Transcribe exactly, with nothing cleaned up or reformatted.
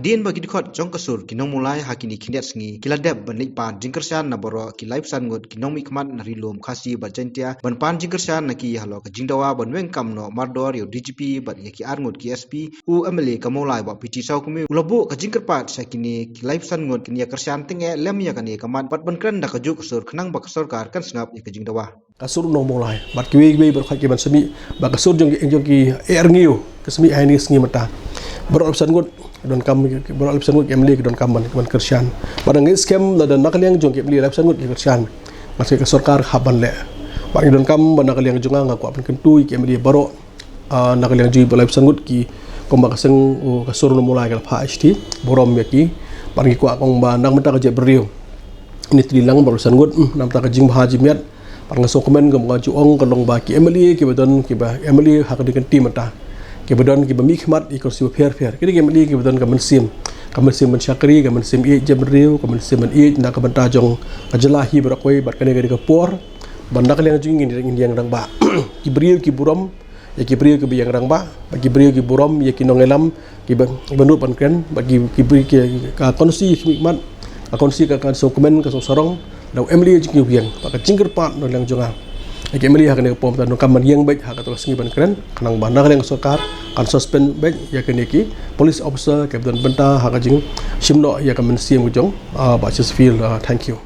Hadien ba ki dkhot jong ka sur ki nongmulai ha kine ki khyndiat sngi ki la dep ban leit pan jingkyrshan na baroh ki laiphew san ngut ki nongmihkhmat na Ri-lum Khasi bad Jaintia ban pan jingkyrshan na ki halor ka jingdawa ban weng kam noh mardor ïa u D G P bad ïa ki ar ngut ki S P, u M L A ka Mawlai Bah P T Sawkmie u la buh ka jingkyrpad sha kine ki laiphew san ngut kin ïa kyrshan tyngeh lem ïa kane ka mat bad ban kren da ka juk ka sur khnang ba ka sorkar kan sngap ïa ka jingdawa. Ka sur nongmulai bad kiwei kiwei baroh ki ban smiej ba ka sur jong ki, jong ki Ïewrngiew ka smiej ha kine ki sngi mynta. Baroh laiphew san ngut donkam, baroh laiphew san ngut ki M L A ki donkam ban, ban kyrshan. Bad nga ngeit skhem lada na ka liang jong ki M L A laiphew san ngut ki kyrshan, nga sngew ka sorkar hap ban leh. Bad ngi donkam ba na ka liang jong nga, nga kwah ban kyntu ïa ki M L A baroh, ah, na ka liang jong ki ba laiphew san ngut ki, kumba ka seng, oh, ka sur nongmulai ka la phah H T burom ïa ki. Bad ngi kwah kumba na ka bynta ka jaitbynriew, ine tylli lang baroh laiphew san ngut, mm, na ka bynta ka jingbha jingmiat. Bad nga sngewkmen kumba nga ju ong ka long ba ki M L A kiba don, kiba M L A ha kane ka kynti mynta, kiba don kiba mihkhmat ïa ki constituency bapher bapher, kine ki M L A kiba don ka mynsiem, ka mynsiem ban shakri, ka mynsiem ïeit jaitbynriew, ka mynsiem ban ïeit na ka bynta jong ka jylla hi baroh kawei. Bad kane ka dei ka por ba na ka liang jong ngi ngin ïeng rangbah. Ki briew ki burom ïa ki briew kiba ïeng rangbah, bad ki briew ki burom ïa ki nongïalam kiba, kiba nud ban kren, bad ki, ki briew ki, ka constituency ki mihkhmat, ka constituency ka, ka sngewkmen, ka sngewsarong da u M L A jong ngi uba ïeng. Bad ka jingkyrpad na ka liang jong nga ïa ki M L A ha kane ka por mynta, donkam ban ïeng beit ha katto ka sngi ban kren khnang ba na ka liang ka sorkar kan suspend beit ïa kine ki police officer kiba don bynta ha ka jingshim noh ïa ka mynsiem ka jong, ah, Bah Chesterfield. Ah, thank you.